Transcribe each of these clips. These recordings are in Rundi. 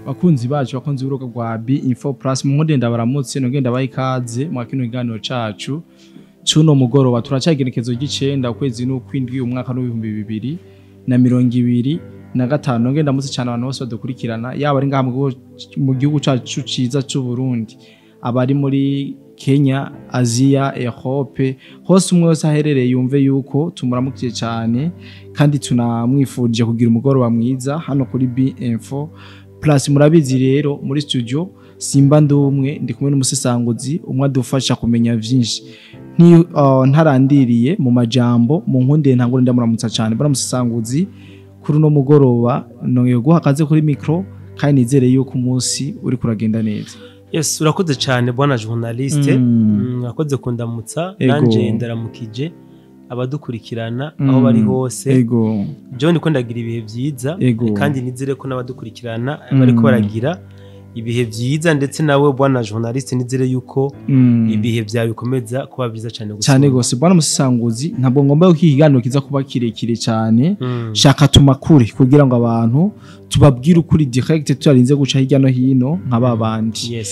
Bakunzi bacu, bakunzi b'urubuga rwa B Info Plus, mu nkunde ndabaramutse, nongeye ndabaha ikaze mwa kino kiganiro cacu c'uno mugoroba. Turacaye igenekezo ry'icenda, ukwezi n'ukwindwi, umwaka n'2025. Nongeye ndamutse cane abantu bose badukurikirana, yaba ari ngaha mu gihugu cacu ciza c'u Burundi, abari muri Kenya, Aziya, Europe hose, umwe wese aherereye yumve yuko tumuramukije cane kandi tunamwifurije kugira umugoroba mwiza hano kuri B Info Plus. Murabizi rero, muri studio simba ndumwe, ndi kumwe n'umusesanguzi umwe adufasha kumenya vyinshi. Ntarandiriye mu majambo, mu nkunde ntangure ndamuramutsa cane. Bwana musesanguzi, kuri uno mugoroba nongeye guha akaze kuri micro kandi nizere yuko umunsi uri kuragenda neza. Yes, urakoze cyane, bwana journaliste. Urakoze kundamutsa. Nanje ndaramukije abadukurikirana aho bari hose. Jewe ndiko ndagira ibihe vyiza kandi nizere ko n'abadukurikirana bariko baragira ibihe vyiza, ndetse nawe bwana journaliste nizere yuko ibihe vyawe bikomeza kuba vyiza cyane gusumba. Cyane gose, bwana musesanguzi. Ntabwo ngomba ko ikiganiro kiza kuba kirekire cyane. Shaka tumakure kugira ngo abantu tubabwire ukuri direct, tutarinze guca hirya no hino nka babandi.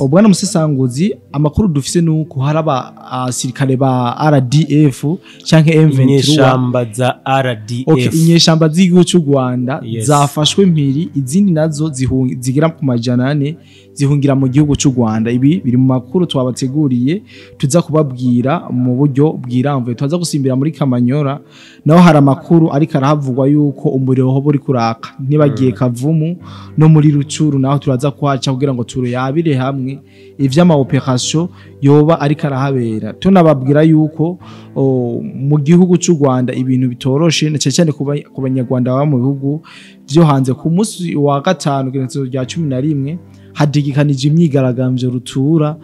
Bwana musesanguzi, amakuru dufise nuko hari abasirikare ba RDF canke M23, Inyeshamba za RDF. Okay, inyeshamba z'igihugu cy'u Rwanda zafashwe mpiri, izindi nazo zigera ku 400 zihungira mu gihugu cy'u Rwanda. Ibi biri mu makuru twabateguriye tuza kubabwira mu buryo bwiramvuye. Tuza gusimbira muri Kamanyora, naho hari amakuru ariko arahavugwa yuko umuriro ho buri kuraka, ntibagiye Kavumu no muri Rucuru, naho turaza kuhaca kugira ngo turayabire hamwe ivy'ama opération yoba ariko arahabera. Tunababwira yuko mu gihugu cy'u Rwanda ibintu bitoroshe, na cyane cyane ku banyarwanda baba mu bihugu vyo hanze. Ku munsi wa gatanu, igenekerezo rya 11, hadigikanije imyigaragambyo rutura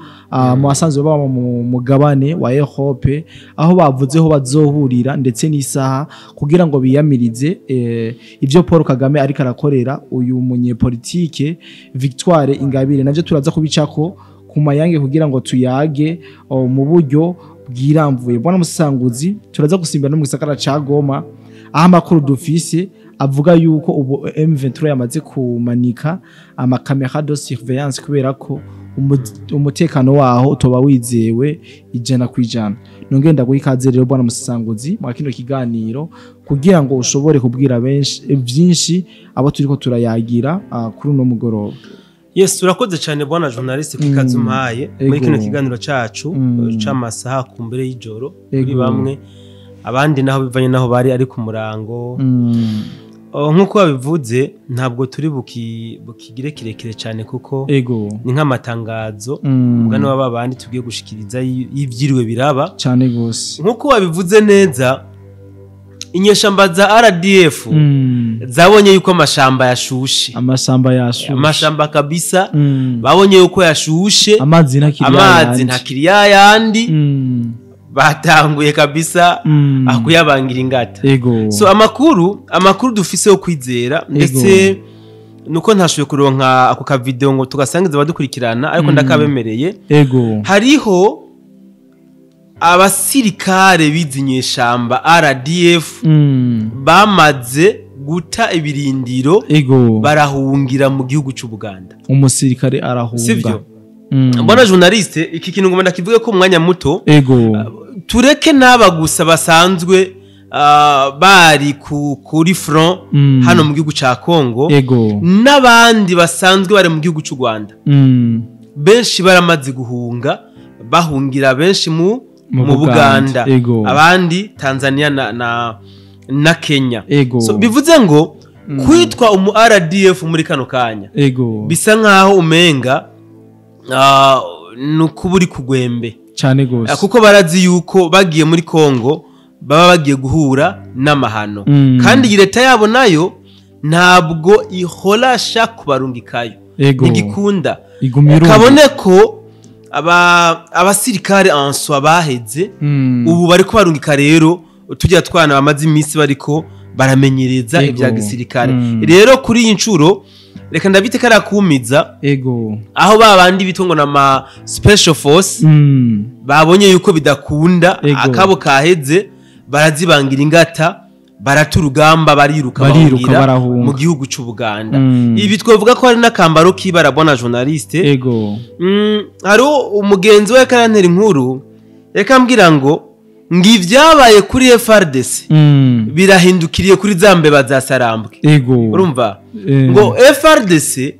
mu basanzwe baba mu mugabane wa Europe, aho bavuze ho bazohurira ndetse n'isaha kugira ngo biyamirize ivyo Paul Kagame ariko arakorera uyu munyepolitike Victoire Ingabire. Navyo turaza kubicako ku mayange kugira ngo tuyage mu buryo bwiramvuye. Bwana musanguzi, turaza gusimbira no mu gisagara ca Goma, aho amakuru dufise avuga yuko ubu M23 yamaze kumanika ama caméra de surveillance kubera ko umutekano waho utoba wizewe 100%. Nongeye ndaguha ikaze rero, bwana musanguzi, mwa kino kiganiro kugira ngo ushobore kubwira benshi vyinshi abo turiko turayagira kuri uno mugoroba. Yes, urakoze cyane, bwana journaliste, ku ikaze umpaye muri kino kiganiro cacu c'amasaha ku mbere y'ijoro kuri bamwe, abandi naho bivanye naho bari ari ku murango. Oh, nk'uko babivuze, ntabwo turi bukigire kirekire cyane kuko ni nk'amatangazo umugani w'aba bandi tugiye gushikiriza y'ivyiriwe biraba. Cyane gose. Nk'uko babivuze neza, inyeshamba za RDF zabonye yuko amashamba yashushe. Amashamba yashushe. Amashamba kabisa. Babonye yuko yashushe. Amazi ntakiri Amazi yayandi. ntakiri yayandi. Batanguye kabisa akuyabangira ingata. So amakuru dufise yo kwizera, ndetse nuko ntashoboye kuronka ako ka video ngo tugasangiza abadukurikirana, ariko ndakabemereye. Hariho abasirikare bizi inyeshamba RDF bamaze guta ibirindiro, barahungira mu gihugu cy'u Buganda. Umusirikare arahunga. Sivyo? Mbona journaliste, iki kintu ngomba ndakivuge ko umwanya muto. Tureke n'aba gusa basanzwe bari kuri front hano mu gihugu ca Congo, n'abandi basanzwe bari mu gihugu cy'u Rwanda, benshi baramaze guhunga, bahungira benshi mu Mu mu Buganda. Buganda, abandi Tanzania na Kenya. So bivuze ngo kwitwa umu RDF muri kano kanya bisa nkaho umenga nukuba uri kugwembe. Cyane gose. Kuko barazi yuko bagiye muri Congo baba bagiye guhura n'amahano. Kandi iyi leta yabo nayo ntabwo ihorasha kubarungikayo. Ntigikunda. Igumya irunga. Kabone ko abasirikare answa baheze, ubu bariko barungika rero tujya twana bamaze iminsi bariko baramenyereza ibya gisirikare. Rero kuri iyi nshuro reka ndabite karakumiza, aho ba bandi bitwa ngo nama special force babonye yuko bidakunda, akabo kaheze, barazibangira ingata. Barata urugamba, bariruka, bariruka, mu gihugu cy'u Buganda. Ibi twavuga ko hari n'akambaro k'ibara, bwana journaliste. Hari umugenzi we karantera inkuru, reka mbwira ngo ibyabaye kuri FARDC birahindukiriye kuri za mbeba za Sarambwe. Urumva ngo FARDC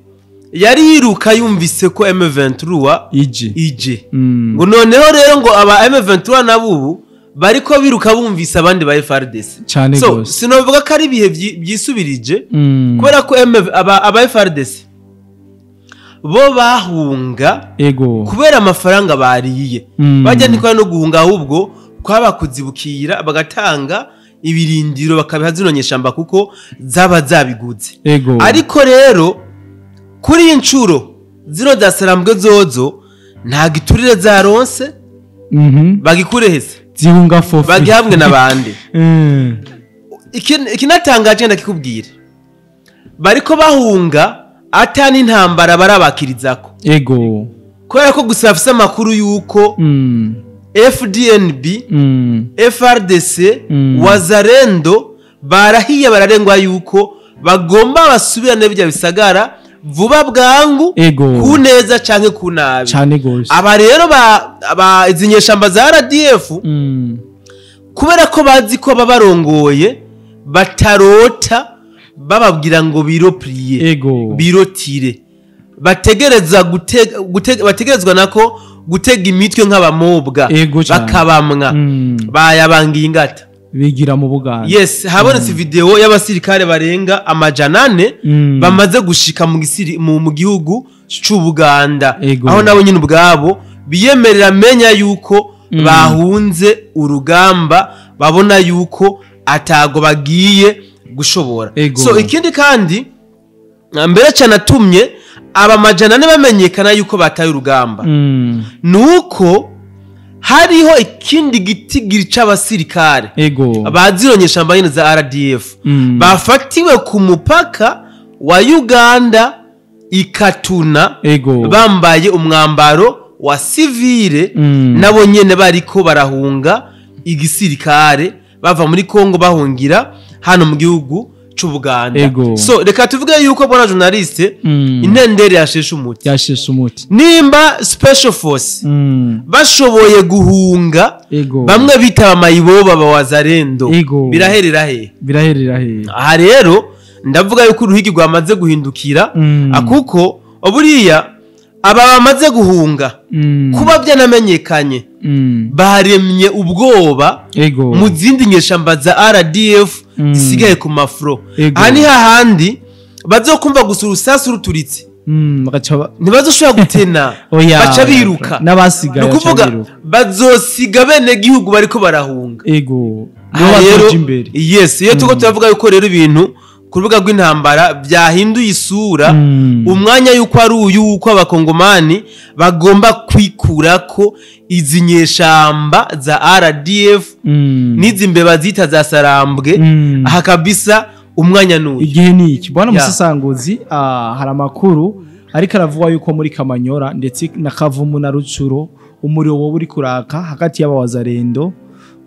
yari yiruka yumvise ko M23 ije. Ngo noneho rero ngo aba M23 nabubu bariko biruka bumvise abandi ba FARDC. So sinovuga ko ari ibihe byisubirije, kubera ko aba FARDC bo bahunga kubera amafaranga bariye. Bajya ndikora no guhunga, ahubwo kwabakuzibukira bagatanga ibirindiro bakabiha zino nyeshamba kuko zaba zabiguze. Ariko rero kuri incuro zino za Sarambwe zozo nta giturire zaronse, bagikurehese zihunga fofi bagihamwe nabandi. Ikinatangaje ndakikubwira, bariko bahunga atani intambara barabakirizako. Kubera ko gusa bafise amakuru yuko FDNB, FRDC, Wazarendo barahiye bararengwa yuko bagomba basubirane bijya bisagara vuba bwangu, ku neza canke ku nabi. Aba rero ba izinyeshamba za RDF, kubera ko bazi ko babarongoye batarota bababwira ngo biropriye, birotire, bategereza bategerezwa nako gutega imitwe nk'abamobwa, bakabamwa bayabangiye ingata bigira mu Buganda. Yes, habonetse video y'abasirikare barenga 400 bamaze gushika mu gihugu cy'u Buganda, aho nabo nyine ubwabo biyemerera menya yuko bahunze urugamba, babona yuko atago bagiye gushobora. So ikindi kandi mbere cyane atumye aba 400 bamenyekana yuko bataye urugamba, nuko hariho ikindi gitigiri c'abasirikare bazironyesha nyine za RDF bafatiwe ku mupaka wa Uganda ikatuna, bambaye umwambaro wa civile, nabo nyene bariko barahunga igisirikare bava muri Kongo bahungira hano mu gihugu cy'u Buganda. So reka tuvuge yuko bwana journaliste, intendere yasheshe umuti, yasheshe umuti. Nimba special force bashoboye guhunga, bamwe bitaba mayiboba ba Wazarendo, biraherera he? Biraherera he? Aha rero ndavuga yuko uruhigi rwamaze guhindukira, akuko buriya aba bamaze guhunga kuba byanamenyekanye, baremye ubwoba mu zindi nyeshamba za RDF zisigaye ku mafro. Aha ni hahandi bazokumva gusa urusasu ruturitse, ntibazoshobora gutena, baca biruka. N'abasigaye nukuvuga bazosiga bene gihugu bariko barahunga. Yes, iyo tuko turavuga yuko rero ibintu ku rubuga rw'intambara byahinduye isura, umwanya yuko ari uyu uko abakongomani bagomba kwikurako izi nyeshamba za RDF n'izi mbeba zita za Sarambwe. Aha kabisa umwanya n'uyu, igihe ni iki bwana musasanguzi. Hari amakuru ariko aravuga yuko muri Kamanyora ndetse na Kavumu na Rucuro umuriro wo uri kuraka hagati y'abawazarendo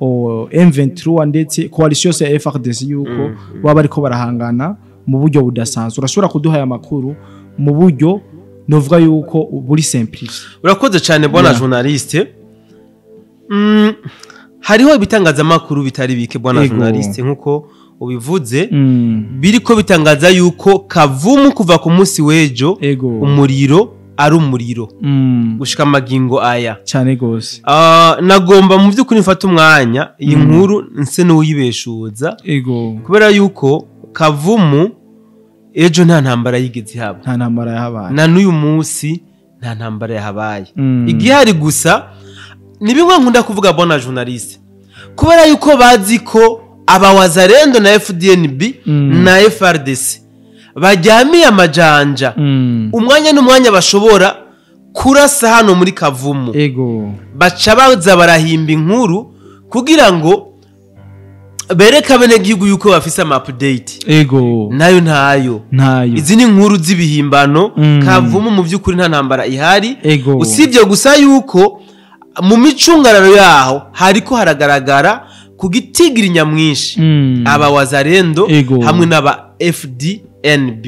M23 ndetse coalition ya FARDC, yuko baba bariko barahangana mu buryo budasanzwe. Urashobora kuduha aya makuru mu buryo novuga yuko buri simplifié? Urakoze cyane bwana journaliste. Hariho ibitangazamakuru bitari bike bwana journaliste, nkuko ubivuze, biriko bitangaza yuko Kavumu kuva ku munsi w'ejo umuriro ari umuriro gushika amagingo aya cyane gose. Nagomba mu by'ukuri mfata umwanya iyi nkuru nse n'uyibeshuza, kubera yuko Kavumu ejo nta ntambara yigeze ihaba, nta ntambara yahabaye, na n'uyu munsi nta ntambara yahabaye. Igihari gusa ni bimwe nkunda kuvuga bwana journaliste, kubera yuko bazi ko aba Wazarendo na FDNB na FRDC bajyamiye amajanja, umwanya n'umwanya bashobora kurasa hano muri Kavumu. Baca baza barahimba inkuru kugira ngo bereka bene gihugu yuko bafise ama update. Nayo ntayo. Izi ni inkuru z'ibihimbano. Kavumu mu by'ukuri nta ntambara ihari, usibye gusa yuko mu micungararo yaho hariko haragaragara ku gitigiri nyamwinshi aba Wazalendo hamwe n'aba FDNB.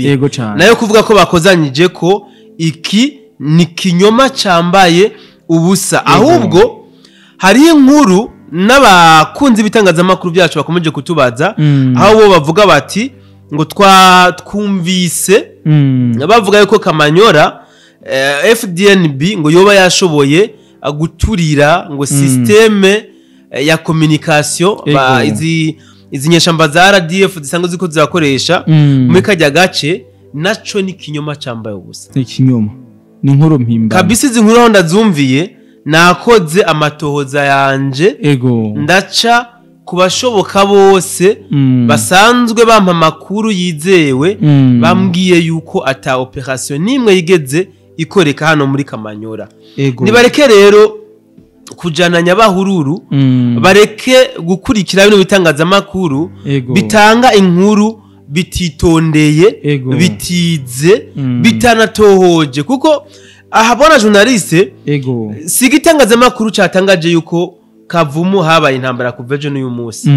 Nayo kuvuga ko bakozanyije ko iki ni kinyoma cambaye ubusa. Ahubwo hari inkuru n'abakunzi b'itangazamakuru byacu bakomeje kutubaza, aho bo bavuga bati ngo twumvise bavuga yuko Kamanyora FDNB ngo yoba yashoboye guturira ngo systeme ya communication izi nyeshamba za RDF zisanzwe ziko zirakoresha muri kajya gace, naco ni kinyoma cambaye ubusa. Ni kinyoma, ni inkuru mpimbano kabisa. Izi nkuru aho ndazumviye nakoze amatohoza yanje, ndaca kubashoboka bose basanzwe bampa amakuru yizewe, bambwiye yuko ata operation nimwe yigeze ikoreka hano muri Kamanyora. Nibareke rero kujana nyabahururu, bareke gukurikira bino bitangazamakuru bitanga inkuru bititondeye, bitize, bitanatohoje. Kuko aha bona journaliste si igitangazamakuru cyatangaje yuko Kavumu habaye intambara kuva ejo n'uyu munsi,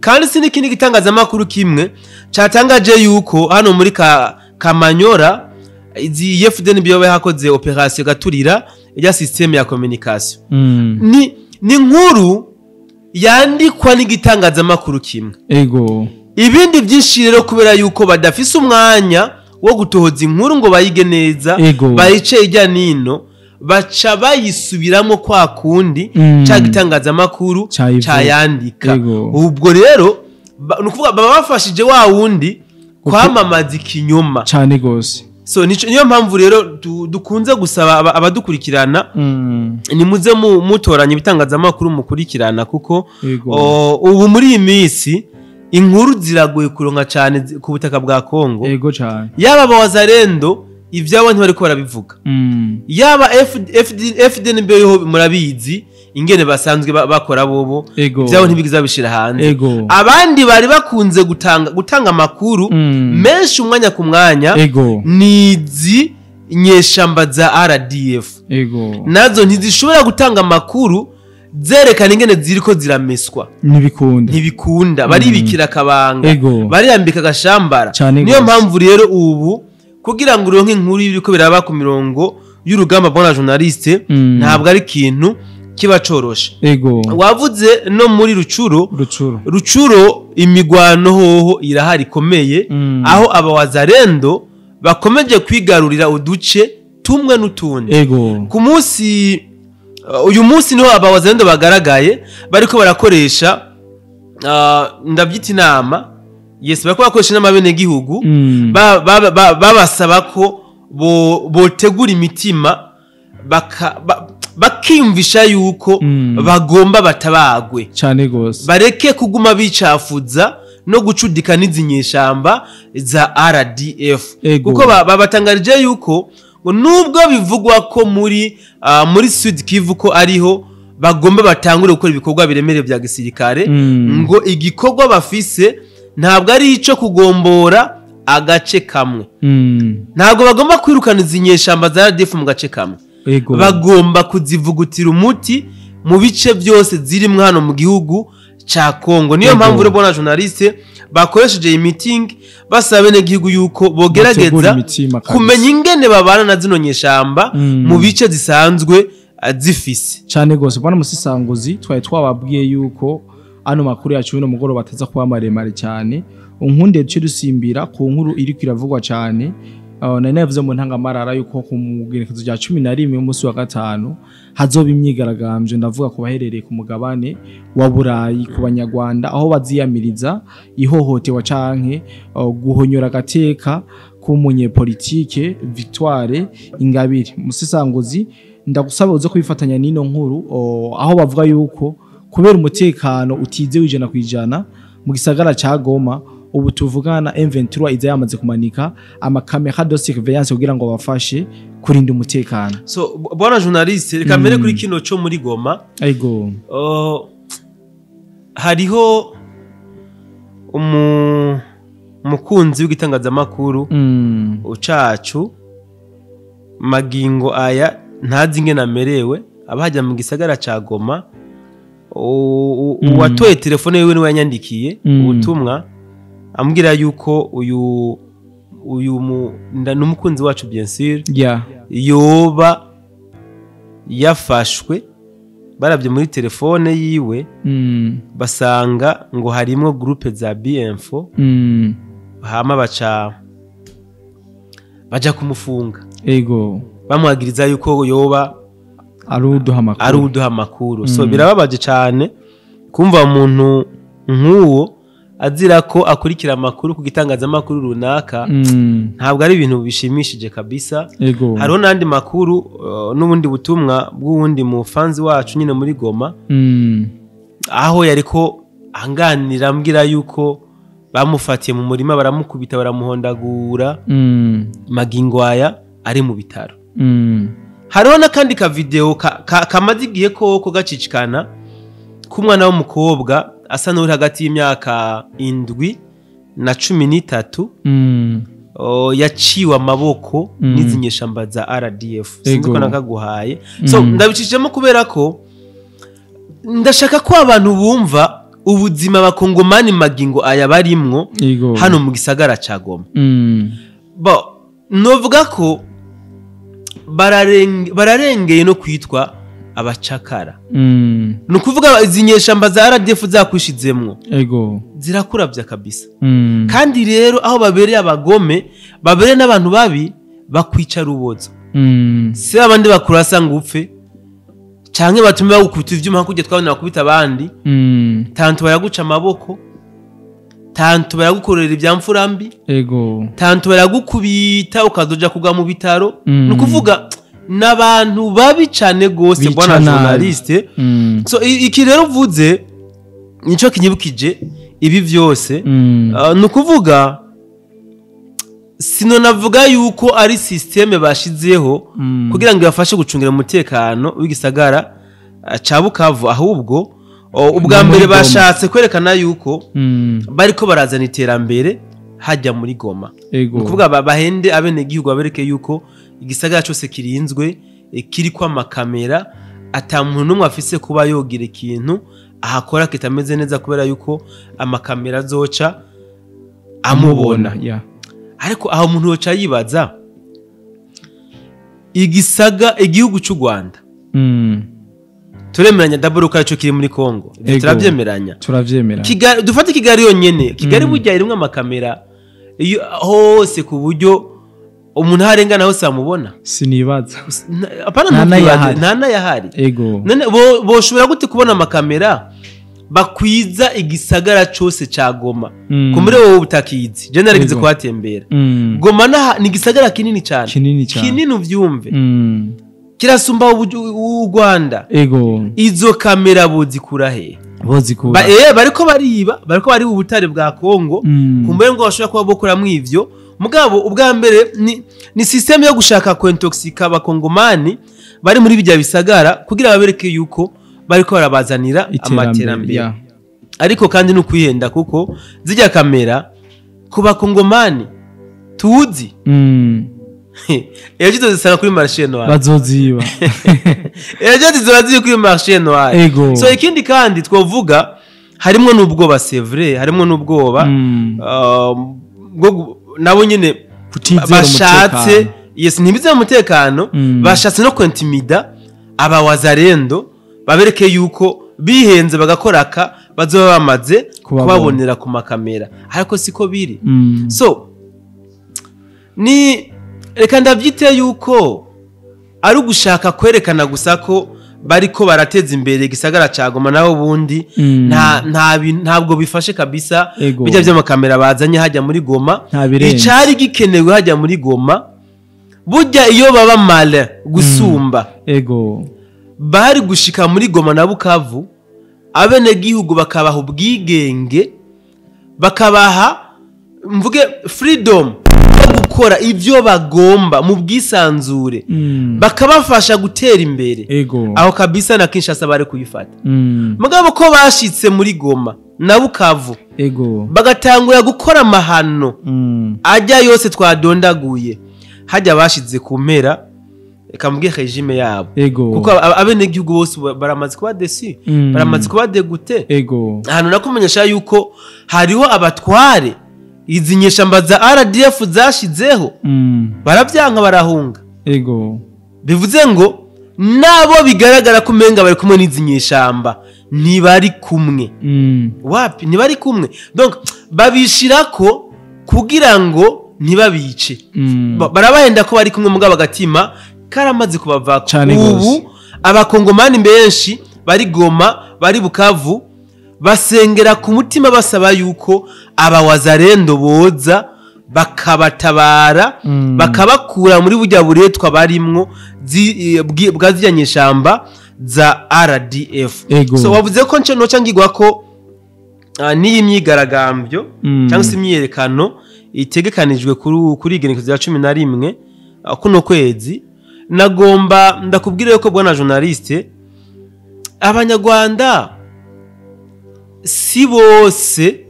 kandi si n'ikindi gitangazamakuru kimwe cyatangaje yuko hano muri Kamanyora izi FDNB yakoze operation gaturira ya systeme ya communication. Ni inkuru yandikwa n'igitangazamakuru kimwe. Ibindi byinshi rero kubera yuko badafise umwanya wo gutohoza inkuru ngo bayige neza, bayice ijya nino, baca bayisubiramo kwa kundi ca gitangazamakuru cayandika. Ubwo rero nukuvuga baba bafashije wa wundi kwamamaza ikinyoma cyane gose. So niyo mpamvu rero dukunze gusaba abadukurikirana nimuze mutoranye ibitangazamakuru mukurikirana, kuko ubu muri iyi minsi inkuru ziragoye kuronka cyane ku butaka bwa Kongo. Yaba abawazarendo ivyabo ntibariko barabivuga, yaba FDNB yo murabizi ingene basanzwe bakora bobo, ivyabo ntibigiza bishira hanze. Abandi bari bakunze gutanga amakuru menshi umwanya ku mwanya nizi nyeshamba za RDF. Nazo ntizishobora gutanga amakuru zerekana ingene ziriko zirameswa, ntibikunda, baribikira akabanga, bariyambika agashambara. Niyo mpamvu rero ubu kugira ngo uronke inkuru y'ibiriko biraba ku mirongo y'urugamba bona journaliste ntabwo ari ikintu kiba coroshe. Wavuze no muri Rucuro imigwano hoho irahari ikomeye, aho abawazarendo bakomeje kwigarurira uduce tumwe n'utundi. Ku munsi uyu munsi niho abawazarendo bagaragaye bariko barakoresha ndabyita inama. Yes, bariko bakoresha inama bene gihugu, babasaba ko botegura imitima bakiyumvisha yuko bagomba batabagwe cyane gose, bareke kuguma bicafuza no gucudika n'izi nyeshamba za RDF. Kuko babatangarije yuko nubwo bivugwa ko muri Sud Kivu ko ariho bagomba batangure gukora ibikorwa biremereye bya gisirikare, ngo igikorwa bafise ntabwo ari ico kugombora agace kamwe, ntabwo bagomba kwirukana izi nyeshamba za RDF mu gace kamwe, bagomba kuzivugutira umuti mu bice byose ziri hano mu gihugu ca Kongo. Niyo mpamvu rero bona journaliste bakoresheje iyi meeting basaba bene gihugu yuko bogerageza kumenya ingene babana na zino nyeshamba mu bice zisanzwe zifise cyane gose. Bwana Musisanguzi, twari twababwiye yuko ano makuru yacu no mugoroba bataza kuba maremare cyane. Unkunde duce dusimbira ku nkuru iri kwiravugwa cyane. Nari navuze mu ntangamarara yuko ku mugerekezo rya 11 umunsi wa gatanu hazoba imyigaragambyo, ndavuga ku baherereye ku mugabane wa Burayi ku banyarwanda, aho baziyamiriza ihohoterwa canke guhonyora agateka k'umunyepolitike Victoire Ingabire. Musisanguzi, ndagusaba uze kubifatanya n'ino nkuru, aho bavuga yuko kubera umutekano utizewe 100% mu gisagara ca Goma, ubu tuvugana M23 iza yamaze kumanika amakamera de surveillance kugira ngo bafashe kurinda umutekano. So bwana journaliste, reka mbere kuri kino cyo muri Goma. Hariho umukunzi w'igitangazamakuru ucacu magingo aya ntazi ingene amerewe, abahajya mu gisagara ca Goma. Uwatoye telefone yiwe niwe yanyandikiye ubutumwa ambwira yuko uyu n'umukunzi wacu bien sûr yoba yafashwe, barabye muri telefone yiwe basanga ngo harimo groupe za BM4 hama baja kumufunga. Ego bamwagiriza yuko yoba ari uduha amakuru. So birababaje cyane kumva umuntu nk'uwo azira ko akurikira amakuru ku gitangazamakuru runaka. Ntabwo ari ibintu bishimishije kabisa. Hariho n'andi makuru n'ubundi butumwa bw'uwundi mufanzi wacu nyine muri Goma, aho yariko anganira ambwira yuko bamufatiye mu murima baramukubita baramuhondagura, magingwaya ari mu bitaro. Hariho n'akandi ka video kamaze igihe koko gacicikana k'umwana w'umukobwa asa n'uri hagati y'imyaka 7 na 13, yaciwe amaboko n'izi nyeshamba za RDF. Sinzi ko nakaguhaye. So ndabicishijemo kubera ko ndashaka ko abantu bumva ubuzima bakongomani magingo aya barimwo hano mu gisagara ca Goma. Bo novuga ko bararengeye no kwitwa abacakara. Nukuvuga izi nyeshamba za RDF zakwishizemwo zirakuravya kabisa. Kandi rero aho babereye abagome, babereye n'abantu babi bakwica rubozo. Si abandi bakurasa ngo upfe canke batume bagukubita ivyuma kujya twabona bakubita abandi. Tantu baraguca amaboko, tantu baragukorera ivyamfura mbi, tantu baragukubita ukazoja kugwa mu bitaro. Nukuvuga n'abantu babi cyane gose bwana journaliste. So iki rero uvuze nico kinyibukije ibi vyose. Nukuvuga sino navuga yuko ari systeme bashizeho kugira ngo ibafashe gucungira umutekano w'igisagara ca Bukavu, ahubwo ubwa mbere bashatse kwerekana yuko bariko barazana iterambere hajya muri Goma. Nukuvuga bahende abene gihugu babereke yuko igisagara cyose kirinzwe, kiri kwa makamera, ata muntu numwe afise kuba yogira ikintu ahakora kitameze neza kubera yuko amakamera azoca amubona. Ariko aho umuntu yoca yibaza igihugu cy'u Rwanda turemeranya daboro ko aricyo kiri muri Kongo, turavyemeranya. Kigali, dufate Kigali yonyene. Kigali burya irimwe amakamera hose ku buryo umuntu harengana hose amubona. Sinibaza apana nta yahari. None boshobora gute kubona amakamera bakwiza igisagara cyose ca Goma? Kumure wowe utakizi, je narigeze kuhatembera. Goma ni igisagara kinini cyane, kinini uvyumve, kirasumba u Rwanda. Izo kamera bozikura he? Bozikura bariko bariba, bariko bari ubutare bwa Kongo. Kumbe ngo bashobora kuba bokora mu ivyo. Mugabo ubwa mbere ni system yo gushaka kwintoxika abakongomani bari muri bijya bisagara kugira babereke yuko bariko barabazanira amaterambere. Ariko kandi no kwihenda kuko zijya kamera ku bakongomani tuzi ejo tuzisanga kuri marché noir bazoziba. Ejo tuzoziba kuri marché noir. So ikindi kandi twovuga harimo n'ubwoba, c'est vrai, harimo n'ubwoba bwo nabo nyine bashatse, yes, ntibizeye umutekano, bashatse no kwintimida abawazarendo babereke yuko bihenze bagakoraka bazoba bamaze kubabonera ku makamera, ariko siko biri. So ni reka ndavyite yuko ari ugushaka kwerekana gusa ko bariko barateza imbere igisagara ca Goma, naho bundi ntabwo bifashe kabisa. Bijya by'amakamera bazanye hajya muri Goma, icari gikenewe hajya muri Goma burya iyo baba male gusumba bari gushika muri Goma na Bukavu, abene gihugu bakabaha ubwigenge, bakabaha mvuge freedom yo gukora ivyo bagomba mu bwisanzure, bakabafasha gutera imbere. Aho kabisa na Kinshasa bari kuyifata. Mugabo ko bashitse muri Goma na Bukavu bagatangura gukora amahano ajya yose twadondaguye, hajya bashize ku mpera Reka mvuge régime yabo, kuko abenegihugu bose baramaze kuba déçus, baramaze kuba dégoûtés. Ahantu nakumenyesha yuko hariho abatware izi nyeshamba za RDF zashizeho, baravyanka, barahunga. Bivuze ngo nabo bigaragara ko umenga bari kumwe n'izi nyeshamba, ntibari kumwe. Wapi, ntibari kumwe. Donc babishirako kugira ngo ntibabice. Barabahenda ko bari kumwe, mugabo agatima karamaze kubavako. Cane Ubu gose. abakongomani benshi bari Goma, bari Bukavu, basengera ku mutima basaba yuko abawazarendo boza bakabatabara, bakabakura muri burya buretwa barimwo bwa ziriya nyeshamba za RDF. So wavuze ko nce noca ngigwa ko n'iyi myigaragambyo cyangwa se imyiyerekano itegekanijwe kuri igenekerezo rya 11 kuno kwezi, nagomba ndakubwira yuko, bwana journaliste, abanyarwanda si bose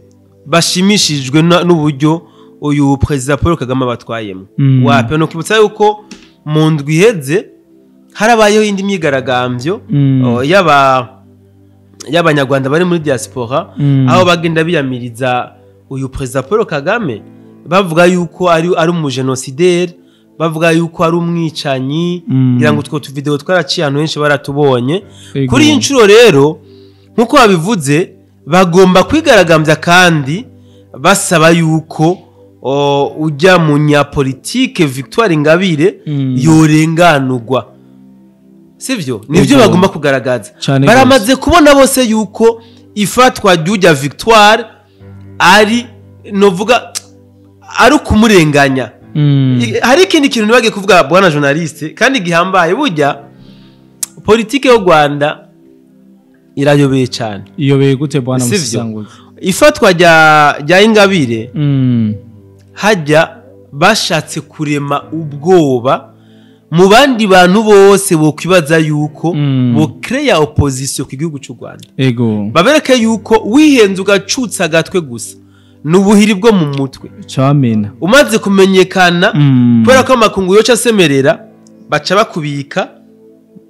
bashimishijwe n'uburyo uyu perezida Paul Kagame abatwayemo. Wapi, no kwibutsa yuko mu ndwi iheze harabayeho indi myigaragambyo y'abanyarwanda bari muri diaspora, aho bagenda biyamiriza uyu perezida Paul Kagame, bavuga yuko ari umujenosideri, bavuga yuko ari umwicanyi. Ngira ngo utwo tuvideo twaraciye ahantu henshi, baratubonye. Kuri iyi nshuro rero, nk'uko babivuze, bagomba kwigaragambya kandi basaba yuko ujya mu nyapolitike Victoire Ingabire yorenganurwa, sivyo? Nivyo bagomba kugaragaza. Cane. Baramaze kubona bose yuko ifatwa ry'ujya Victoire ari, novuga, ari ukumurenganya. Hari ikindi kintu ntibagiye kuvuga, bwana journaliste, kandi gihambaye. Burya politike y'u Rwanda irayobeye cyane. Iyobeye gute, bwana Sivyo? Musisanguzi? Ifatwa rya Ingabire, hajya bashatse kurema ubwoba mu bandi bantu bose bokwibaza yuko bocréa opposition ku gihugu cy'u Rwanda. Babereke yuko wihenze ugacutsa agatwe gusa, ni ubuhiri bwo mu mutwe. Camena. Umaze kumenyekana, kubera ko amakungu yoca asemerera, baca bakubika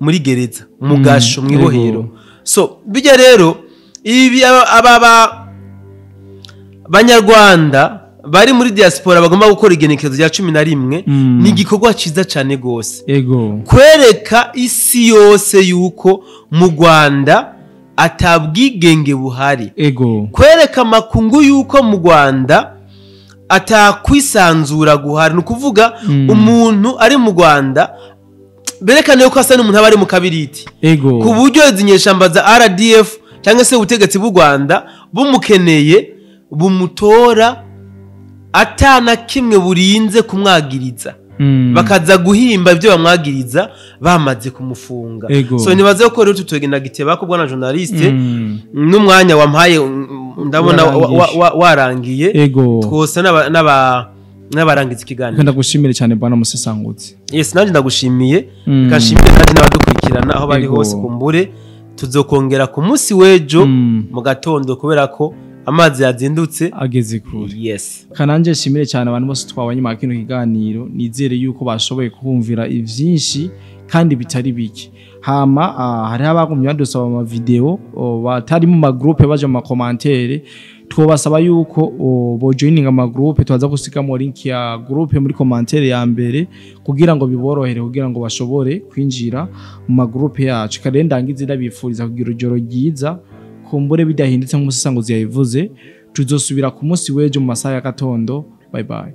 muri gereza, mu gasho, mu ibohero. So bijya rero ibi aba banyarwanda bari muri diaspora bagomba gukora igenekerezo rya 11, ni igikorwa cyiza cyane rwose kwereka isi yose yuko mu Rwanda atabwigenge buhari, kwereka amakungu yuko mu Rwanda atakwisanzura guhari. Ni ukuvuga umuntu ari mu Rwanda, berekane yuko asa n'umuntu aba ari mu kabiriti, ku buryo izi nyeshamba za RDF cyangwa se ubutegetsi bw'u Rwanda bumukeneye bumutora atana kimwe burinze kumwagiriza, bakaza guhimba ibyo bamwagiriza bamaze kumufunga. So nibaze ko rero tutogenda giteba ko, bwana journaliste, n'umwanya wampaye ndabona warangiye. Twose n'abarangiza ikiganiro. Ndagushimire cyane, bwana Musesangutse. Yes, nanjye ndagushimiye. Reka nshimire kandi n'abadukurikirana aho bari hose. Kumbure tuzokongera ku munsi w'ejo mu gatondo, kubera ko amazi yazindutse ageze kure. Yes. Kananje nshimire cyane abantu bose twabanye mu kino kiganiro. Nizere yuko bashoboye kumvira ivyinshi kandi bitari bike. Hama hariho abagumye badusaba ama video batari mu ma groupe, baje mu ma commentaire. Twobasaba yuko bo joining ama groupe. Twaza gusigamo link ya groupe muri commentaire ya mbere kugira ngo biborohere, kugira ngo bashobore kwinjira mu ma groupe yacu. Kandi ndangize ndabifuriza kugira ijoro ryiza. Kumbure bidahindutse nk'umusisanguzi yabivuze, tuzosubira ku munsi w'ejo mu masaha ya gatondo. Bye bye.